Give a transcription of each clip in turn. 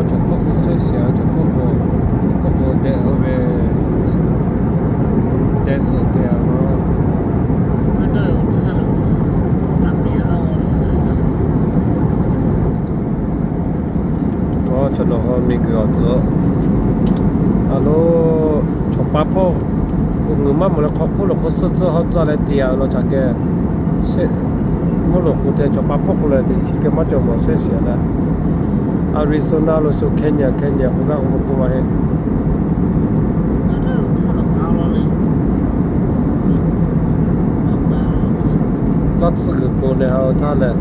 Chaw pawˆ k'o shehˉ shiˍ, chaw pawˆ k'o, pawˆ k'o deh oˇ ve, deh suhˍ te a lo. Chaw nawˬ hui miˬguiˬ awˬ tcuhˬ a lo, chaw pa hpawˇ k'o, ngeuˍ maˇ mawˬ leh hk'aw hk'oˆ lo k'o, suhˆ tcuhˆ hawˉ tcuhˆ leh te a lo, chaw keh mvuhˇ loꞈ k'o te chaw pa hpawˇ k'oˆ leh te chi keh maˇ cawˬ mawˬ shehˉ shiˍ leh, Arizona lo shu Kenya, Kenya k'o gaˇ k'o k'oˆ maˇ heˆ. Laˇ tsuhˇ g'uiˬ po neh ha htaˇ leh,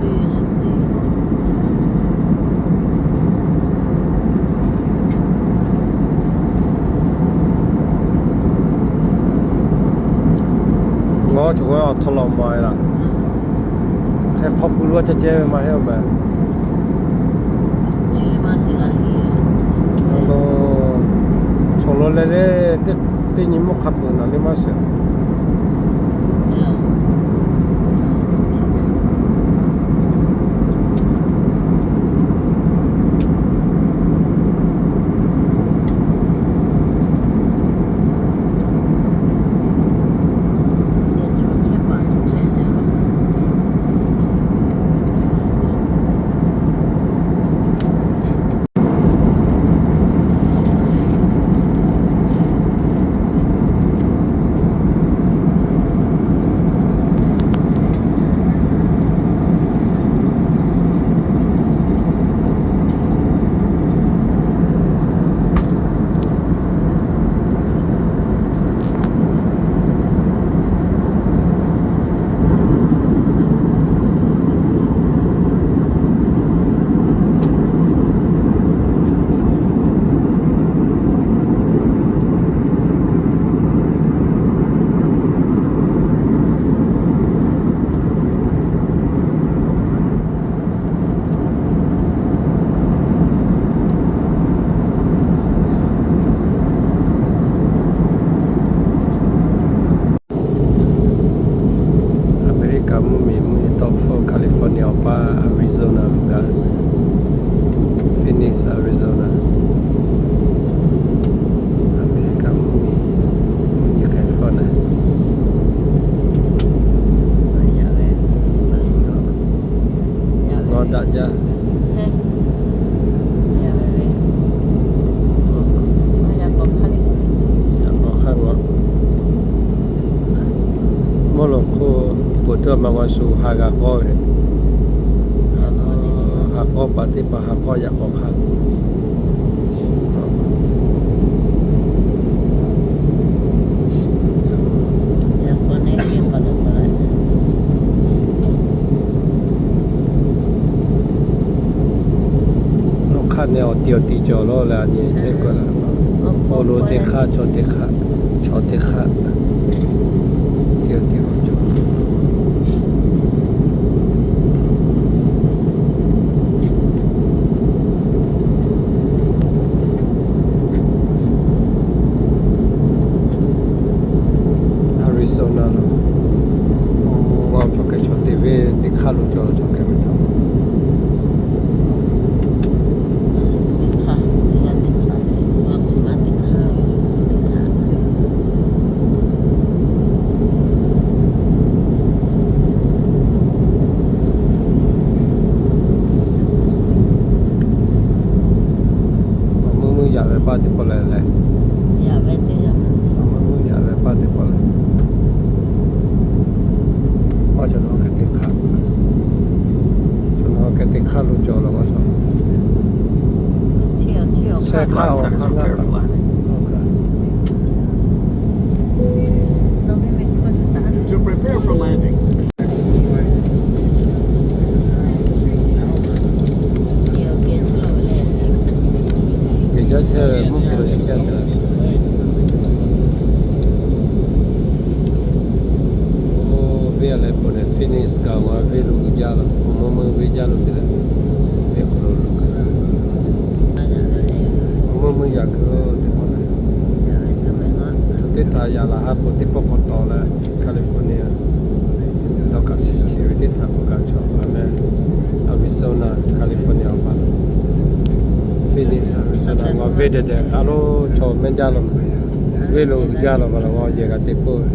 ngaˬ chaw g'aˇ awˬ htaw law ma e laˇ. Hk'e hk'aw pui lo ceh ceh ve maˇ heˆ a meh. Chaw lo leh leh, teˇ nyi mvuhˇ hk'a peuˬ naˬ le maˇ shiˍ. America mvuhˇmiˬ, mvuhˇmiˬ tawˇ hpfuhˇ California awˬ paˇ Arizona lo gaˇ, Phoenix, Arizona. America mvuhˇmiˬ, mvuhˇmiˬ hk'e hpfuhˇ naˬ. Ngaˬ daꞈ jaˇ. Yaꞈ k'aw hk'aˇ ngaˬ mvuhˇ loꞈ hk'oˆ peuˬ tuˬ ma g'a shu ha g'a k'awˇ ve, ha k'awˇ paˍ teˇ paˍ ha k'awˇ yaꞈ k'aw hk'aˇ. Awˬ hk'aˇ neh awˬ ti awˬ ti cawˬ lawˇ leh a nyi chehˇ k'oˆ la. Awˬ lo teˇ hk'aˇ, chaw teˇ hk'aˇ, chaw teˇ hk'aˇ, ti awˬ ti awˬ cawˬ. Arizona lo, ngaˬ chaw keh chaw te ve teˇ hk'aˇ lo cawˬ, chaw keh ve cawˬ. Awˬ meuˇ meuˇ yaꞈ ve paˇ teˇ pawˆ leh leh, awˬ meuˇ meuˇ yaꞈ ve paˇ teˇ pawˆ leh, maˇ chaw nawˬ keh teˇ hk'aˇ, chaw nawˬ keh teˇ hk'aˇ lo cawˬ la maˇ chaw. Shehˆ hk'aˇ awˬ hk'aˇ ngaˇ hk'aˇ. Geh jaˇ chehˇ ve mvuhˇ hpehꞈ lo chehˇ chehˇ te la. Oˇ venˇ a leh pon leh Phoenix kaꞈ wa venˇ lo jaˇ la, awˬ meuˇ meuˇ venˇ jaˇ lo te leh, venˇ hk'aw lo lo kaꞈ, awˬ meuˇ meuˇ yaꞈ kuiˬ teˇ pawˆ leh, teˇ htaꞈ yaꞈ laˬ ha k'o teˇ pawˆ k'awꞈ tawˍ leh California dawˇ kaꞈ shiˍ chi ve teˇ htaꞈ k'awꞈ kaꞈ chaw a meh, Arizona, California awˬ paˍ Venˇ neˇ saˍ ve saˍ laꞈ g'a venˇ deh deh k'aˬ lo chaw mehˇ jaˇ la, venˇ lo uiˍ jaˇ la va la g'a yehˬ g'a te peuˬ ve.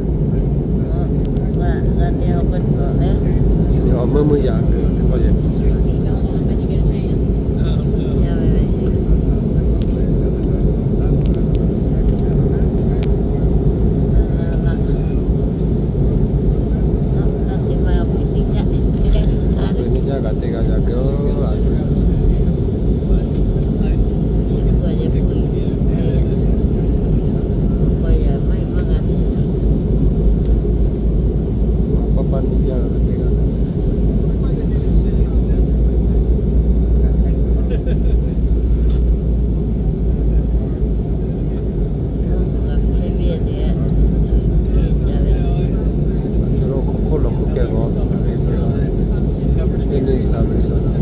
Awˬ meuˇ meuˇ yaꞈ ve teˇ pawˆ yehˬ. Ve neˇ jaˇ kaꞈ teˇ g'aˇ yaꞈ keu-o. Paˇ paˇ neˇ jaˇ kaꞈ teˇ g'aˇ. Hk'aˬ lo hk'oˆ lo hk'oˆ keh k'o, venˇ neˇ saˍ ve saˍ laꞈ,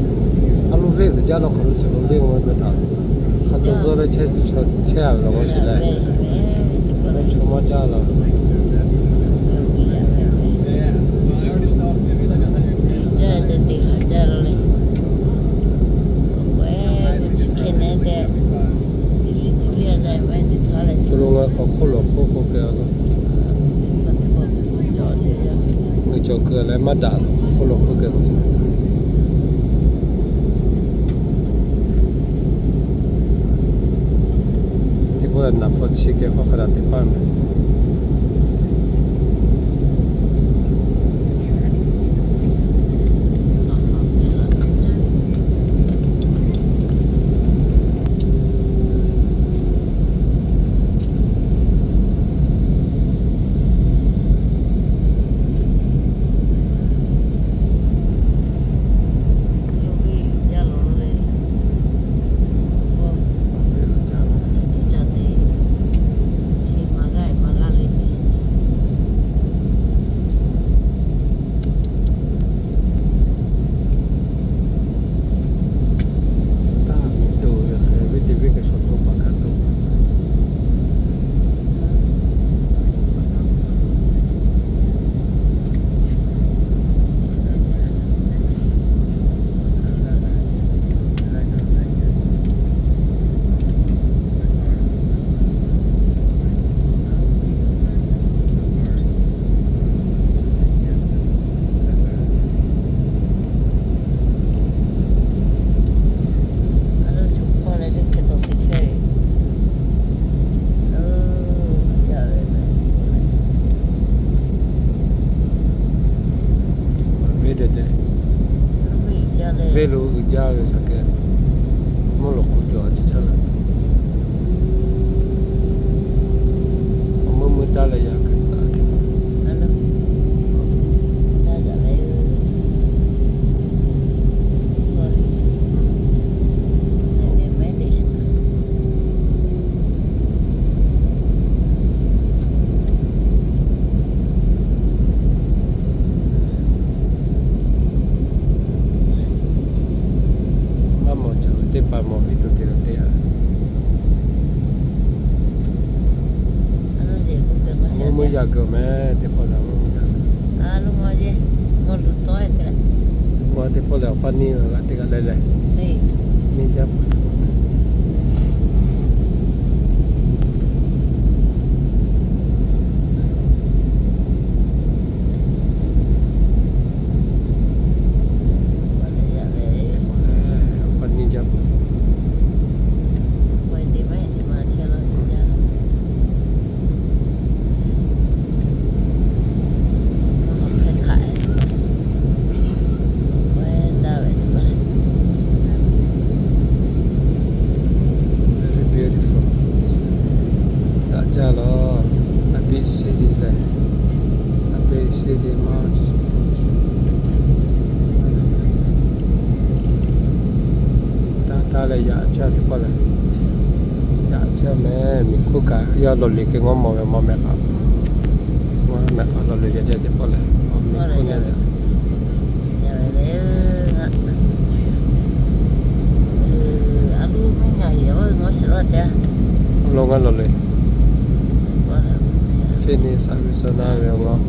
a lo venˇ uiˍ jaˇ la hk'aˬ lo chi lo venˇ g'a ve htaꞈ hk'a taw zuhˇ leh chehˇ a ve law k'o shiˍ leh, chaw maˇ jaˇ la. Chi lo ngaˬ hk'aˬ hk'oˆ lo hk'oˆ k'oˆ keh a lo, ngaˬ cawˬ keu leh maˇ daꞈ lo hk'oˆ lo hk'oˆ keh lo. Teˇ pawˆ naˍ hk'aw chi keh hk'aw hk'a daꞈ teˇ paˆ meh. Taˇ miˬ to ve hk'e ve teˇ ve kaꞈ shaw hto paˍ kaꞈ to. Venˇ lo uiˍ jaˇ ve htaꞈ keh, mvuhˇ lo k'oˍ cawˬ a ciˉ caˇ la. Awˬ meuˇ meuˇ taˇ leh yaꞈ keu tcuh. Maˇ mawˬ cawˬ ve teˇ hpaˍ mawˬ ve tuˬ te la te a. Mvuhˇ meuˇ yaꞈ keu meh teˇ pawˆ lehˬ, mvuhˇ meuˇ yaꞈ keu. Teˇ pawˆ lehˬ, awˬ paˇ neˇ g'aˇ teˇ g'aˇ leh leh, neˇ jaˇ. Awˬ paˇ neˇ jaˇ. Very beautiful. Daꞈ jaˇ lawˬ. A biˆ shiˍ te leh, a biˆ shiˍ te maˇ taˇ taˇ leh yaꞈ chehˇ teˇ pawˆ lehˬ, yaꞈ chehˇ meh. Miˬ hk'oˆ kaꞈ yaˇ lawˬ liꞈ keh ngawˇ mawˬ ve maˇ meh k'aꞈ, maˇ meh k'aꞈ lawˬ liꞈ yaꞈ chehˇ teˇ pawˆ lehˬ, awˬ miˬ hk'oˆ lehˬ, a lo ngaˇ lawˬ liꞈ, finish service na ve awˬ lawn.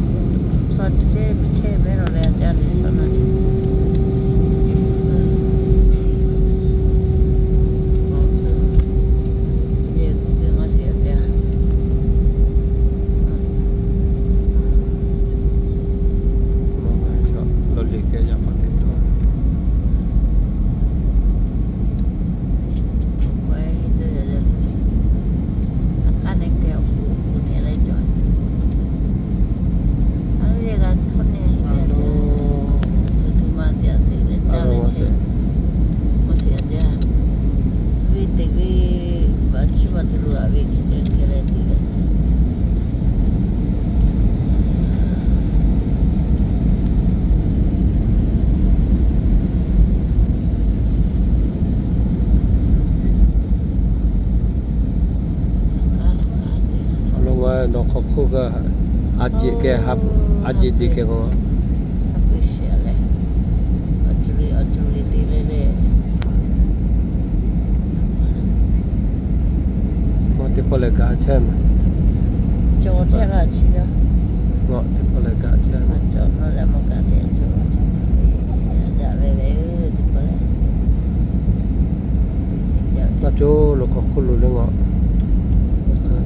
Teꞈ ve, baˬ chiˇ baˬ tuˬ lo aꞈ ve hk'e ceh hk'e leh te leh, awˬ lawn nawˬ hk'aw hk'oˆ g'a a jeꞈ keh, a jeꞈ te keh k'o, a jeꞈ te leh leh, teˇ pawˆ lehˬ gaˬ chehˇ ma. Cawˬ chehˇ la chi yaˇ. Teˇ pawˆ lehˬ gaˬ chehˇ. Naˇ co lo hk'aw hk'oˆ lo le ngaˬ.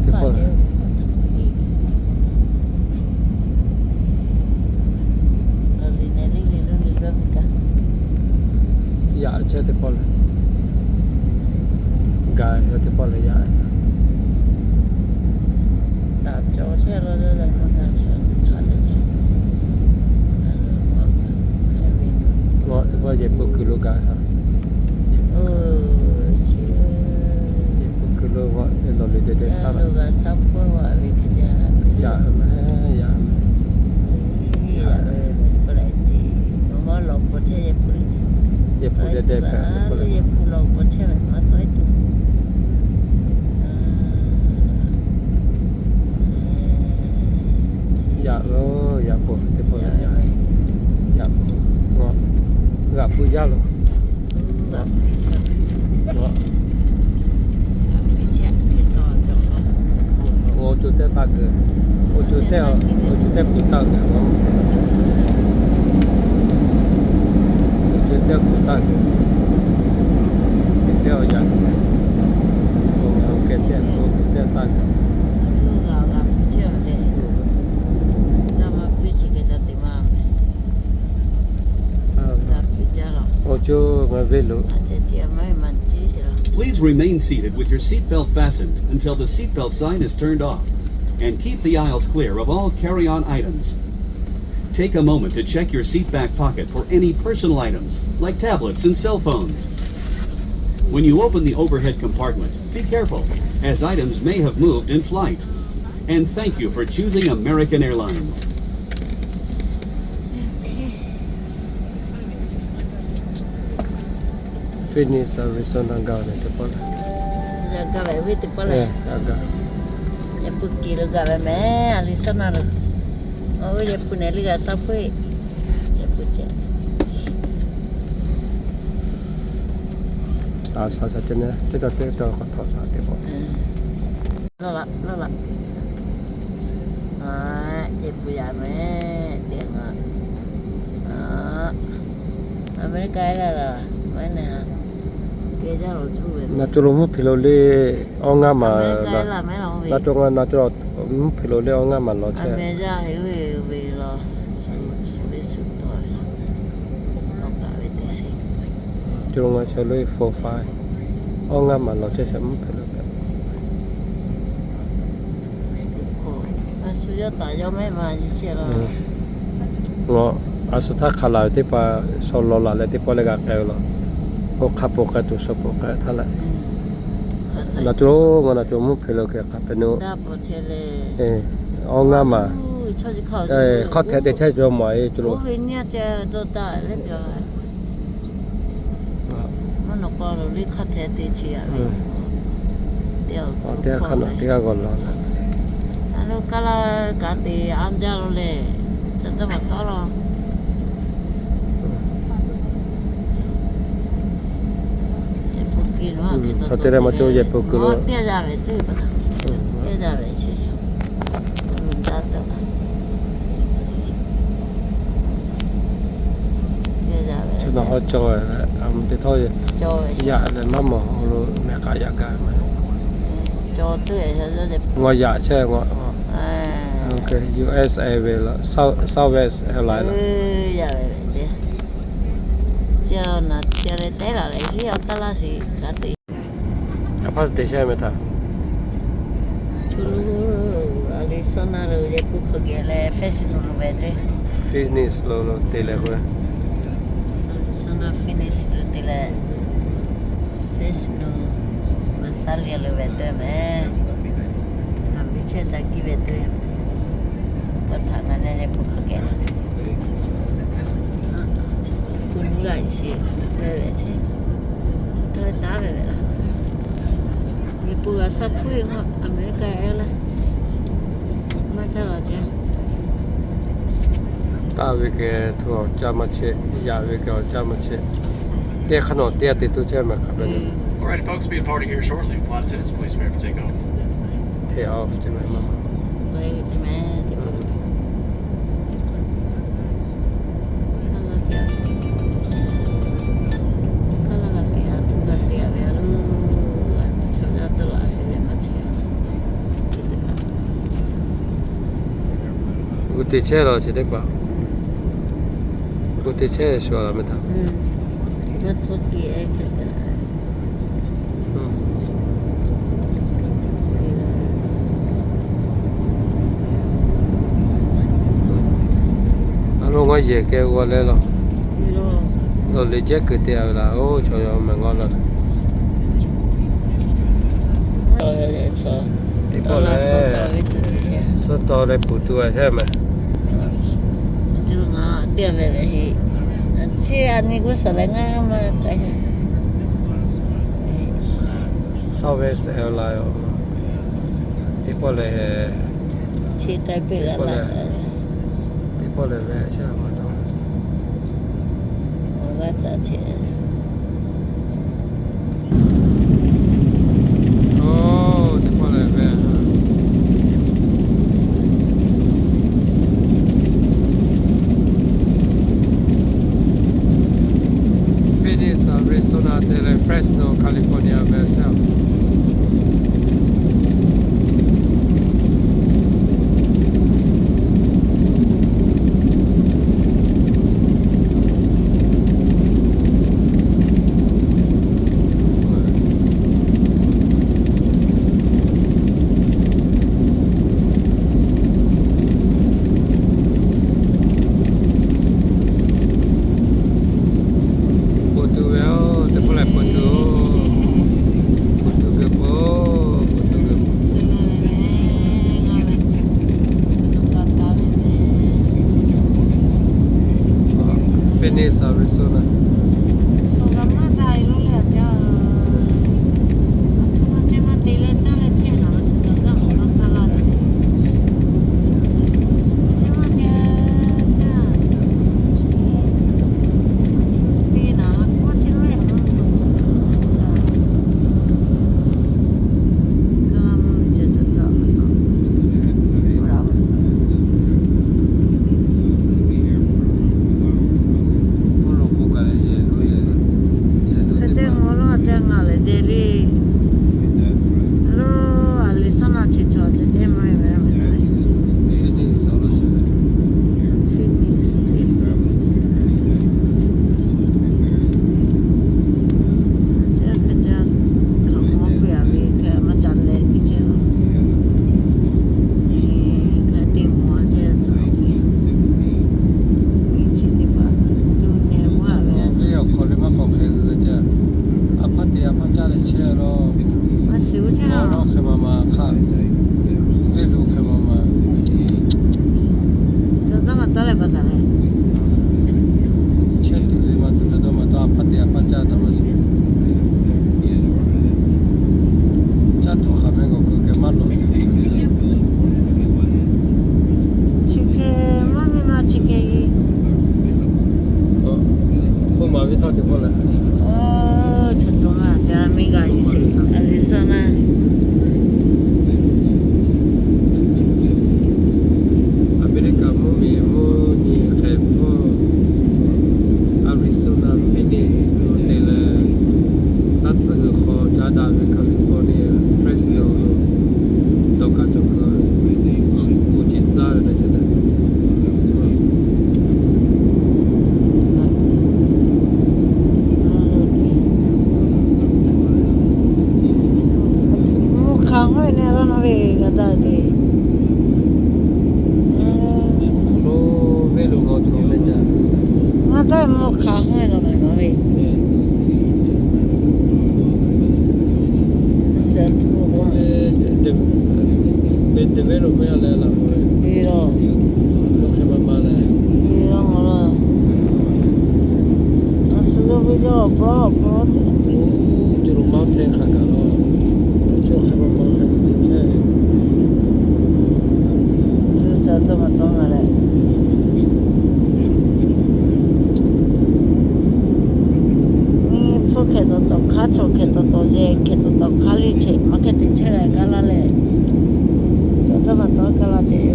Teˇ pawˆ lehˬ. Yaꞈ chehˇ teˇ pawˆ lehˬ. Gaˬ ve teˇ pawˆ lehˬ yaꞈ. Ngaˬ teˇ pawˆ yehˬ pui kuiˬ lo gaˬ ha. Yehˬ pui kuiˬ lo ngaˬ lawˬ lehˬ deh deh shaˉ la. Yaꞈ meh, yaꞈ meh. Yehˬ pui deh deh hpehꞈ teˇ pawˆ lehˬ. Yaꞈ lo, yaꞈ pui teˇ pawˆ lehˬ yaꞈ. Yaꞈ pui, g'aꞈ pui yaˇ lo. Awˬ co tehˇ taˇ kuiˬ. Awˬ co tehˇ, awˬ co tehˇ kuiˬ taˇ kuiˬ. Awˬ co tehˇ kuiˬ taˇ kuiˬ. Chi tehˇ awˬ yaꞈ kuiˬ. Awˬ keh tehˇ, awˬ co tehˇ taˇ kuiˬ. Awˬ co ngaˬ ve lo. Please remain seated with your seatbelt fastened until the seatbelt sign is turned off, and keep the aisles clear of all carry-on items. Take a moment to check your seat back pocket for any personal items, like tablets and cell phones. When you open the overhead compartment, be careful, as items may have moved in flight. And thank you for choosing American Airlines. Phoenix, Arizona gaˬ ve teˇ pawˆ lehˬ. Gaˬ ve teˇ pawˆ lehˬ. Yehˬ pui kuiˬ lo gaˬ ve mehˍ, Arizona lo. Awˬ ve yehˬ pui nehˬ le g'a shaˉ hpuˇ. Yehˬ pui ceh. Taˍ shaˍ shaˍ ceh nehˬ, teˇ taw teˇ taw k'awꞈ htawꞈ shaˍ teˇ pawˆ. Lawˇ laꞈ, lawˇ laꞈ. Yehˬ pui yaꞈ mehˍ, teˇ America laˇ laˇ, mehˍ nehˬ ha. Naˬ co lo mvuhˇ hpeꞈ lo le, awˇ ngaˇ maˬ. Naˬ co, naˬ co mvuhˇ hpeꞈ lo le, awˇ ngaˇ maˬ lawˬ chehˇ. Ve ve law, ve suhˍ taw, awˬ kaˍ ve teˇ sheˍ. Co lo ngaˬ chaw lo four five, awˇ ngaˇ maˬ lawˬ chehˇ shehˍ mvuhˇ hpeꞈ lo. Ngaˬ a suh htaˇ hk'a laˬ ve teˇ hpaˍ shaw law laˬ leh teˇ pawˆ leh g'a k'ai ve law. Oˇ hk'a peuˬ k'ai tuˬ shaw peuˬ k'ai htaˇ leh, naˬ co ngaˬ naˬ co mvuhˇ hpeꞈ lo keh hk'a peuˬ nu. Awˇ ngaˇ maˬ, hk'awˇ htehꞈ te chehˇ caw maˬ e co lo. Teˇ g'aˇ hk'a nawˬ teˇ g'aˇ g'aw law. Kaˇ laˇ kaꞈ te a jaˇ lo leh, ca taˇ maˍ taˉ law. Chaw te leh maˇ co yehˬ pui kuiˬ lo. Teˇ g'aˇ ve teˇ, teˇ g'aˇ ve chi, lo daˇ taˇ. Chi nawˬ hawˉ cawˬ ve leh, a mvuh teˇ htawˇ yaꞈ leh maˇ mawˬ lo mehˍ k'aꞈ yaꞈ gaˇ ve. Ngaw yaꞈ chehˇ ngaw. U S Airways ve law, Southwest Airlines law. Chi naˬ chi leh tehˉ laˬ leh hiˉ awˬ kaˇ laˇ shiˍ kaꞈ te. A hpaˇ te chehˇ meh htaꞈ. Arizona lo yehˬ pui hk'aw geh leh Fresno lo ve te. Phoenix lo lo te leh k'o. Arizona Phoenix lo te leh Fresno. Taˇ liꞈ lo ve teˇ mehˍ. Ngaˬ ve chehˇ ca kiˇ ve teˇ mehˍ. Paw htaꞈ ngaˬ ne le pun hk'aˬ kehˬ. Pun nuˇ g'aˇ shiˍ ve ve chi. Taˇ ve taˉ ve ve laˇ. Miˬ pun g'a shaˉ hpuˇ ve maˇ Aˍmeˍriˆkaˆ e laˇ. Maˇ caˇ la ce. Taˇ ve kehˬ htu awˬ caˇ maˇ chehˇ, yaꞈ ve kehˬ awˬ caˇ maˇ chehˇ. Teˇ hk'aˇ nawˬ teˇ g'aˇ te toˇ chehˇ mehˍ hk'a peu-eˬ. All right, folks, be a party here shortly. Flight attendants, please prepare for takeoff. Take off ce mehˍ maˇ. Gu te chehˇ la chi teˇ hpaˍ. Gu te chehˇ shu la meh htaꞈ. A lo ngaw yehˬ keh g'aw leh law. Lo le jehˉ kuiˬ te a ve laˇ, oˇ chaw yaw mehˍ ngaw la. Teˇ pawˆ leh suh taw leh puˬ tu a hehˉ mehˍ. Chi a nyi g'uˇ suhˍ leh ngaˇ maˇ k'ai. Southwest Airlines teˇ pawˆ leh, chi k'ai peuˬ teˇ pawˆ leh, teˇ pawˆ leh ve chi a ma taw. Awˬ g'aˇ caꞈ chehˇ. Oˇ, teˇ pawˆ leh ve. Phoenix, Arizona te leh Fresno, California ve chaˇ. Puˬ tuˬ ve oˬ, teˇ pawˆ leh puˬ tuˬ oˬ. Puˬ tuˬ geh puˬ, puˬ tuˬ geh puˬ. Phoenix, Arizona. Hk'e ceh ngaˬ lo ceh ngaˬ lehˬ ceh le. Alo, Arizona chi chaw ceh ceh maˇ heˆ ve. Phoenix, Phoenix, Phoenix. Chi hk'e ceh hkaoˍ mawˇ hpehꞈ ve hk'e maˇ ca leh teˇ ceh lo. Hk'e te mawˬ ceh tcuh ve, nyi chi teˇ hpaˍ lo neh maˇ ve. Venˇ awˬ hk'aw leh maˇ hk'aw hk'e g'uiˬ ceh, a hpaˇ te a hpaˇ caˇ leh chehˇ lo. A shu chehˇ lo hk'e ma ma hk'aˇ, venˇ lo hk'e ma ma. Chaw taˇ maˇ taˇ leh pa taˍ leh, chehˇ tuˬ ve maˇ tuˬ ve dawˇ maˇ dawˇ, a hpaˇ te a hpaˇ caˇ dawˇ maˇ shu. Caˇ tuˬ hk'aˬ meh k'awꞈ kuˬ keh maˇ lawˬ. Chi hk'e maˇ miˇ maˇ chi hk'e. K'oˆ maˍ ve htawˇ teˇ pawˆ leh, oˇ, chaw cawˬ maˇ ca miˇ g'a yuˬ sheˍ Arizona. Aˍmeˍriˆkaˍ mvuhˇmiˬ mvuhˇ nyi hk'e hpfuhˇ Arizona, Phoenix lo te leh, laˇ tcuhˉ g'uiˬ hk'aw caˇ daꞈ ve California, Fresno lo dawˇ kaꞈ cawˬ kuiˬ, oˇ ce tcuhˉ ve na ce te. Mvuhˇ hk'aˬ hawˉ e ne laˇ na ve g'a daꞈ ve. Lo ve lo g'aw tuˬ ve ca. Maˇ taˇ mvuhˇ hk'aˬ hawˉ e law ve g'a ve. Ve lo ve a leh la ve. Te lo. Lo hk'e ma ma leh. Te lo ma la. A shu lo ve yaˇ awˬ pawˇ awˬ pawˇ te. Oˇ, co lo ma hteˇ hk'a gaˬ lo. Lo hk'e ma ma hk'a gaˬ te chehˇ. Lo ca tcuh ma tawˇ nga leh. Hpu hkehˬ tawˍ tawˍ hk'aˇ, chaw hkehˬ tawˍ tawˍ yehˬ hkehˬ tawˍ tawˍ hk'aˇ le chehˇ, maˇ hkehˇ te chehˇ g'a kaˇ laˇ leh, ca tcuh ma tawˇ kaˇ laˇ ceh.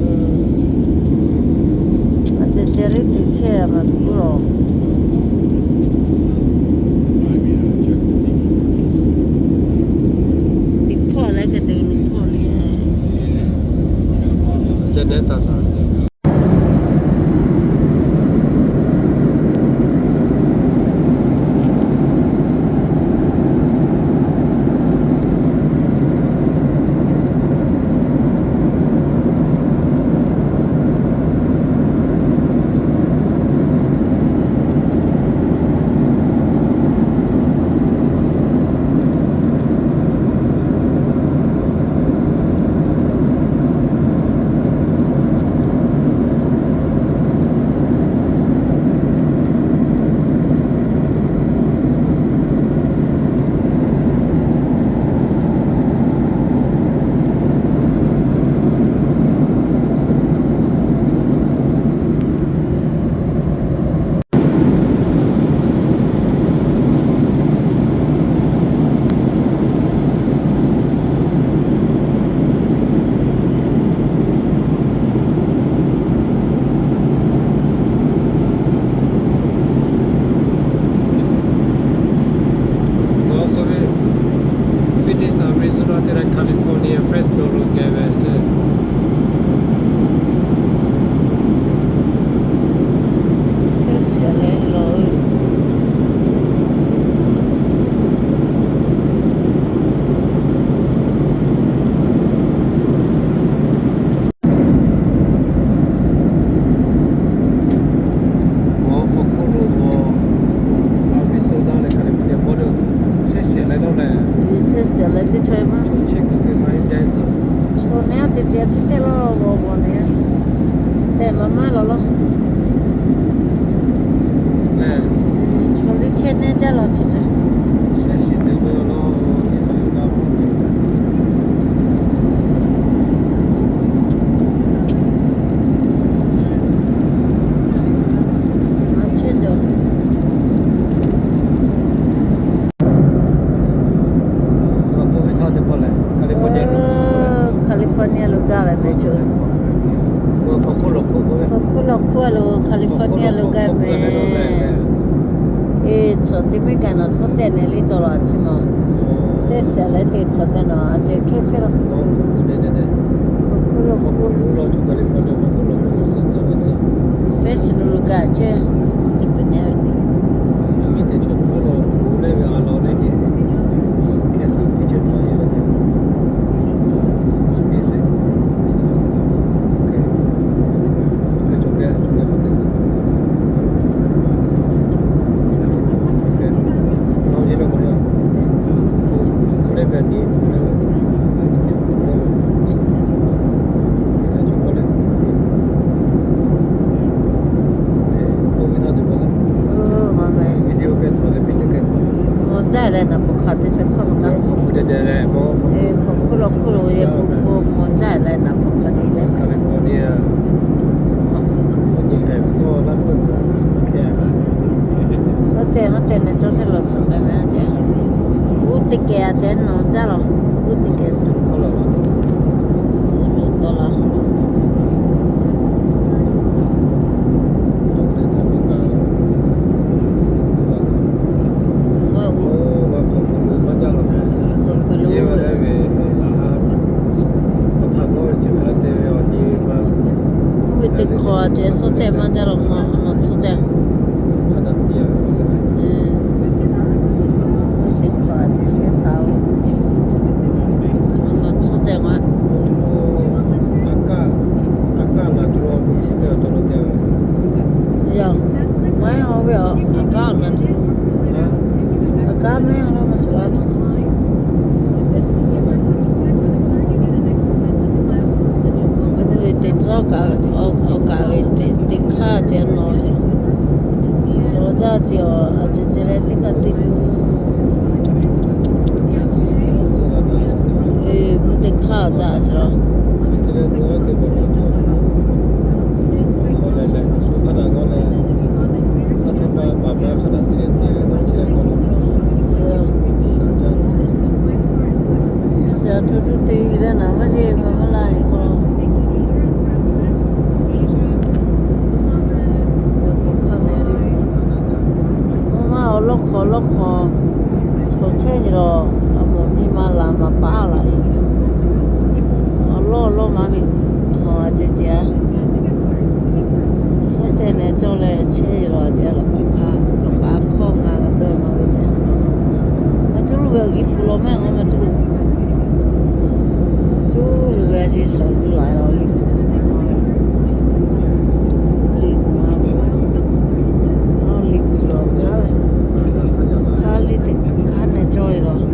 A ceh ceh le te chehˇ a ma tuˬ lo. Teˇ hpawˇ leh hk'e te lo hpawˇ le. Ca nehˉ taˇ shaˍ. Phoenix, Arizona te leh California, Fresno lo keh ve ce. Shehˆ shiˍ leh lo. Arizona leh California border shehˆ shiˍ leh lo leh. Shehˆ shiˍ leh teˇ chaw maˇ. Chaw nehˉ ceh ceh chehˇ chehˇ lo g'aw g'aw nehˉ. Tehꞈ maˇ maˇ law law. Chaw liˇ chehˇ nehˉ jaˇ law chi ca. California lo gaˇ ve mehˬ chaw. Hk'aw hkuˇ lawˬ hkuˇ lo California lo gaˇ mehˬ. Eˬ, chaw teˇ miˇ kaꞈ nawˬ suhˉ cehˬ nehˬ liˇ cawˬ laˬ chi ma. Shehˆ shiˍ leh te chaw kaꞈ nawˬ a ceh hkehˇ chehˇ law. Hk'aw hkuˇ lawˬ hkuˇ. Fence lo lo gaˇ chehˇ. Teˇ pehˍ nehˉ ve teˇ. Mawˬ jaˇ leh naˍ pfuhˍ hk'aˬ teˇ chaw hkawˇ maˇ k'aˇ. Hk'aw hkuˇ lawˬ hkuˇ lo yehˬ bon bon mawˬ jaˇ leh naˍ pfuhˍ hk'aˬ teˇ chaw. Suhˉ ceh maˇ ceh leh cawˇ chehˇ lawˬ tcuhˍ k'ai ve a ceh. Uˉ teˇ kehˬ a ceh nawˬ jaˇ lawˬ. Uˉ teˇ kehˬ suhˉ. Uˉ lo tawˆ la. Oˇ ve teˇ hkawꞈ a ceh suhˉ ceh maˇ jaˇ lawˬ ma, nawˬ tcuhˉ ceh. Oˇ ve teˇ hkawꞈ a ceh suhˉ ceh ma. Yoˬ. Maˇ heˆ, oˇ ve a, a kaˉ awˬ na tuˬ. A kaˉ maˇ heˆ, oˇ na ma suhˍ la tuˬ. Tuˬ tuˬ te leh naˍ maˇ sheˍ, maˇ maˇ laˇ hk'aw lo. Maˇ maˇ awˬ lawˇ hk'aw lawˇ hk'aw chaw chehˇ lawˬ, a moˍ nyi ma laˬ maˍ paˉ laˬ. Awˬ lawˇ awˬ lawˇ maˇ ve, hawˬ a ceh ceh a. Shaˉ ceh neh cawˇ leh chehˇ lawˬ a ceh lawˬ k'aꞈ hk'aˇ, lawˬ k'aꞈ hk'awˇ ngaˬ dawˇ maˇ ve tehꞈ. Maˇ cuˇ luˬ ve awˬ g'uˇ puˍ lawˬ mehˆ, maˇ cuˇ luˬ. Cuˇ luˬ ve a ciˉ shawˍ cuˇ laˬ lawˬ liꞈ. Liꞈ maˇ ve, liꞈ kuiˬ lawˬ hk'aˇ ve, hk'aˇ liꞈ teꞈ kuiˬ hk'aˇ neh cawˇ ve lawˬ.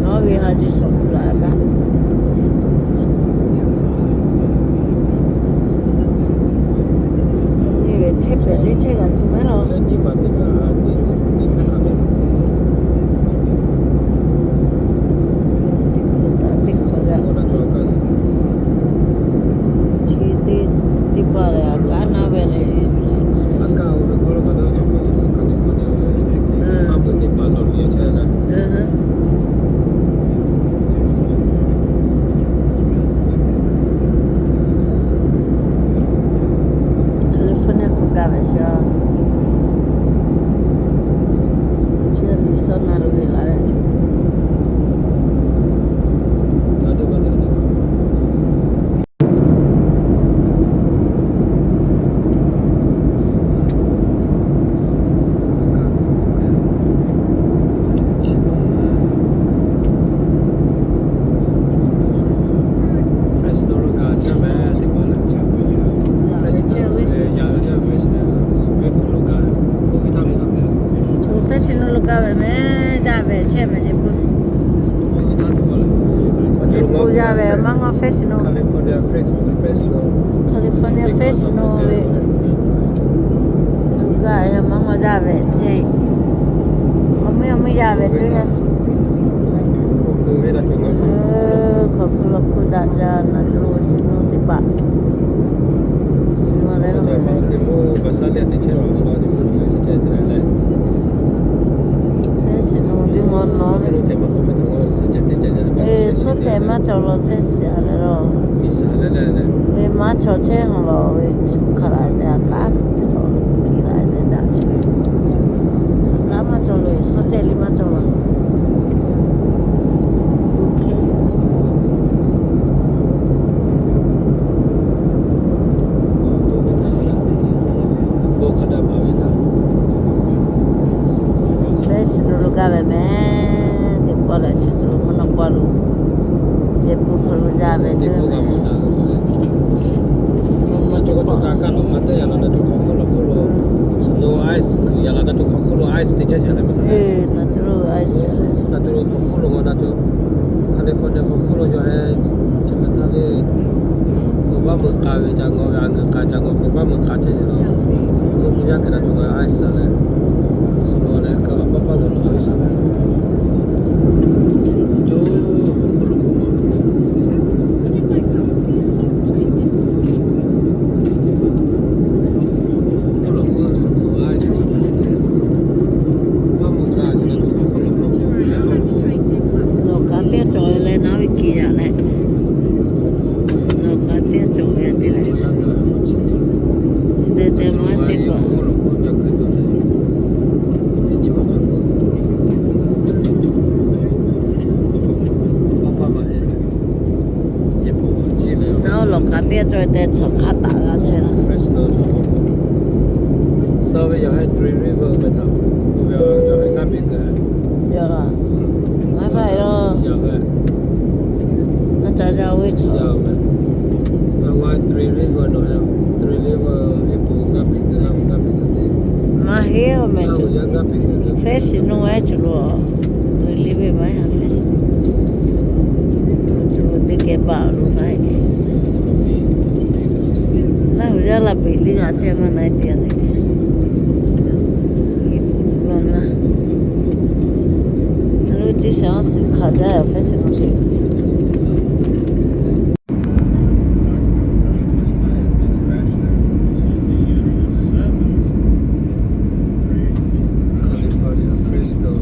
Nawˬ ve a ciˉ shawˍ cuˇ laˬ kaꞈ. Nyi ve chehˇ pehꞈ teˇ chehˇ g'a tuˬ mehˉ lawˬ. Teˇ hk'awꞈ taˍ teˇ hk'awꞈ g'a. Chi teˇ, teˇ hpaˍ lehˬ, a kaˉ naˇ ve le. California hk'aw gaˇ ve shaˍ. Chi Arizona lo ve laˬ ve. Professional lo gaˇ ve mehˉ, yaˇ ve chehˇ ve le pu. Yaˇ ve maˇ ngaw professional. California professional ve. Gaˇ ve maˇ ngaw yaˇ ve chehˇ. Awˬ meuˇ awˬ meuˇ yaˇ ve teˇ yanˇ. Hk'aˬ hk'e lo hk'oˆ daꞈ jaˇ na, professional teˇ hpaˍ. Suhˉ ceh maˇ cawˬ lawˬ shehˍ shiˍ leh lawˬ. Maˇ cawˬ chehˇ hawˬ lawˬ ve, shu hk'aˬ la tehꞈ a kaˉ suhˍ kiˇ la tehꞈ daꞈ chehˇ. Kaˉ maˇ cawˬ lawˬ, suhˉ ceh liˇ maˇ cawˬ lawˬ. Professional lo gaˇ ve mehˉ, teˇ pawˆ lehˬ chi tuˬ mvuhˇ naw paˆ lo, yehˬ pun hk'aw lo yaˇ ve teˇ pawˆ. Snow ice kuiˬ yaꞈ la na tuˬ hk'aw hk'oˆ lo ice teˇ chehˇ chehˇ leh maˇ taˍ. California hk'aw hk'oˆ lo yawˇ heh chi hk'e htaˇ le, k'oˍ vaˇ meuˇ k'a ve ca ngaw ve, a ngeuˍ k'a ca ngaw, k'oˍ vaˇ meuˇ k'a chehˇ ve lawˬ. Oˇ ve yaˇ hk'e na tuˬ ice leh, snow leh kaꞈ paˇ paˇ lawˬ lawˬ ve shaˍ ve. Coˇ hk'aw hk'oˆ lo k'oˍ vaˇ Lawˬ k'aˉ teˇ cawˬ leh naˉ ve kiˬ yaꞈ leh, lawˬ k'aˉ teˇ cawˬ ve te leh, te te maˇ teˇ hpaˍ. Lawˬ k'aˉ teˇ cawˬ te chaw hk'a taˍ g'a chehˇ la. Yaꞈ la, maˇ hpaˇ yoˬ. Maˇ ca yaˇ oˇ ve chaw. Maˇ heˆ oˬ meh. Fashion oˇ ve chaw lo, liˇ ve maˇ heˆ fashion. Chaw lo teˇ geh baˬ lo k'ai. Naˉ hui yaˇ la peꞈ liˇ g'a chehˇ maˇ na e te le. Lo na, lo teˇ shaˍ suhˍ hk'a jaˇ fashion lo sheˍ. California Fresno.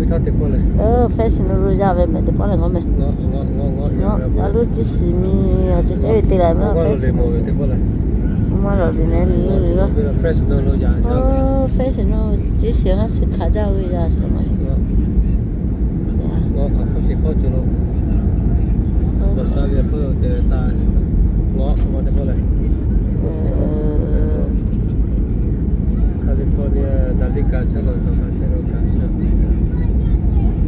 Fresno lo yaˇ ve mehˍ teˇ pawˆ lehˬ, ngaw mehˍ. Ngaˬ a loˉ ciˉ shiˍ mi, a ceh ceh ve te la mehˍ, Fresno lo. Maˇ lawˬ liꞈ neh mi lo. Fresno ciˉ shiˍ a suhˍ hk'aˬ jaˇ ve yaˇ suhˍ maˇ shiˍ. California daꞈ liꞈ kaꞈ chehˇ lawˬ, dawˬ kaꞈ chehˇ lawˬ, kaꞈ chehˇ lawˬ.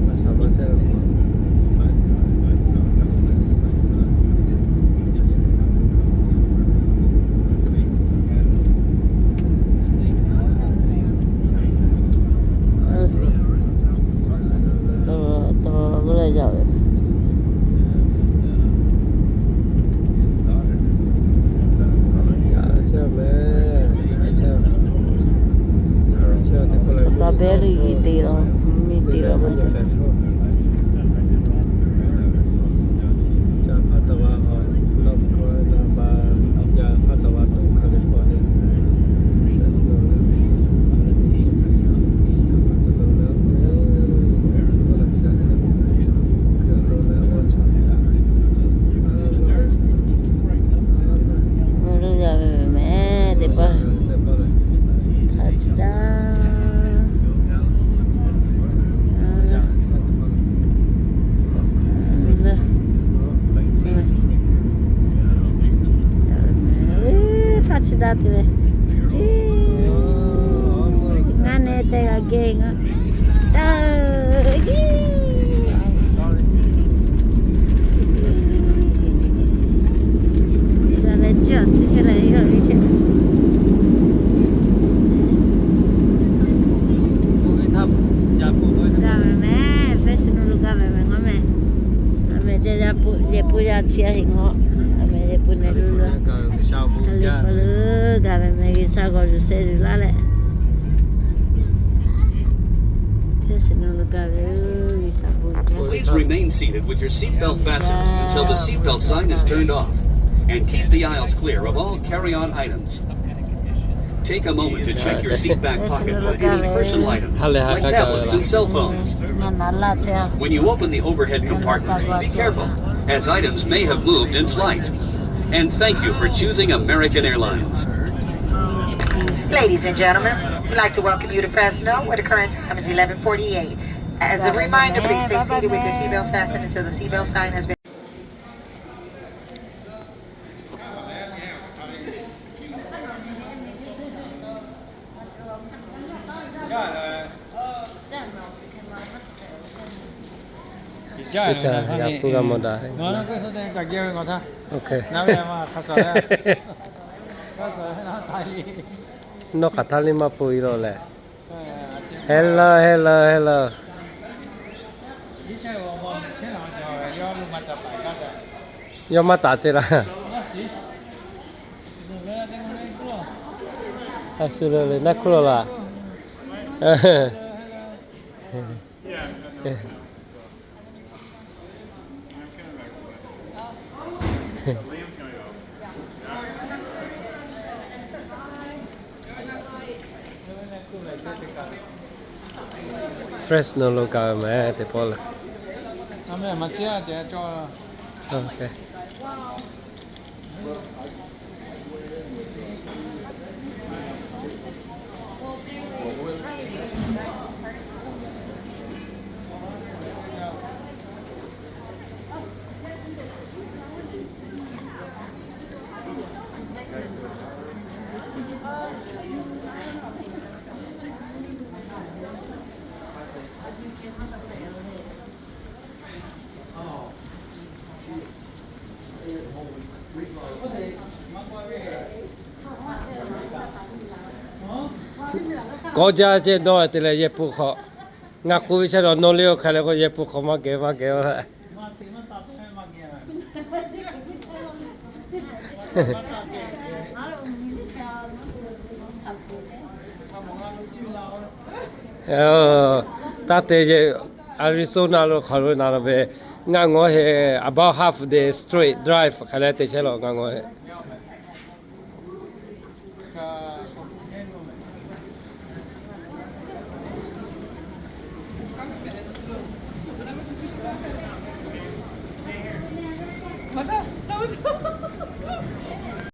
Maˇ shaˍ maˇ chehˇ lawˬ. Strawberry te lawˬ, mi te lawˬ. Mehˍ teˇ pawˆ hk'a chiˇ daꞈ. Hk'a chiˇ daꞈ te ve. Ngaˬ nehˬ tehꞈ g'a geh ngaˬ. Taˇ. Leh chi awˬ chi chehˇ leh yawˇ ve chehˇ. Gaˇ ve mehˍ, Fresno lo gaˇ ve mehˍ ngaw mehˍ. A mehˍ ceh yaˇ po, yehˬ po yaˇ chi a heˆ ngaw. A mehˍ yehˬ po nehˬ lo lo. California lo gaˇ ve mehˍ, G'uiˬsha g'awˬ yuˬ sheh yuˬ laˇ leh. Fresno lo gaˇ ve, G'uiˬsha g'awˬ yuˬ laˇ. Please remain seated with your seatbelt fastened until the seatbelt sign is turned off, and keep the aisles clear of all carry-on items. Take a moment to check your seat back pocket for any personal items, like tablets and cell phones. When you open the overhead compartment, be careful, as items may have moved in flight. And thank you for choosing American Airlines. Ladies and gentlemen, we'd like to welcome you to Fresno, where the current time is eleven forty-eight. As a reminder, please stay seated with your seatbelt fastened until the seatbelt sign has been Sita ya pu ga mo da. Okay. Nawˬ k'aˬ htaˇ liˇ maˇ pu i lo leh. Hello, hello, hello. Yawˇ maˇ taˍ ceh laˇ. A shu le le naˇ hkuˇ la laˬ. Fresno lo gaˬ ve mehˍ teˇ pawˆ lehˬ. Kawˇ jaˇ ceh dawˇ te leh yehˬ pu hk'awꞈ. Ngaˬ k'oˆ ve chi dawˇ nawˇ le o hk'a leh k'o yehˬ pu hk'awꞈ maˇ geh maˇ geh o la. Taˇ te yehˬ Arizona lo hk'aˬ lo na lo ve, ngaˬ ngaw heˆ about half day straight drive hk'a leh te chehˇ lawˬ ngaˬ ngaw heˆ. Hk'aˬ htaˇ, htaˇ oˇ htaˇ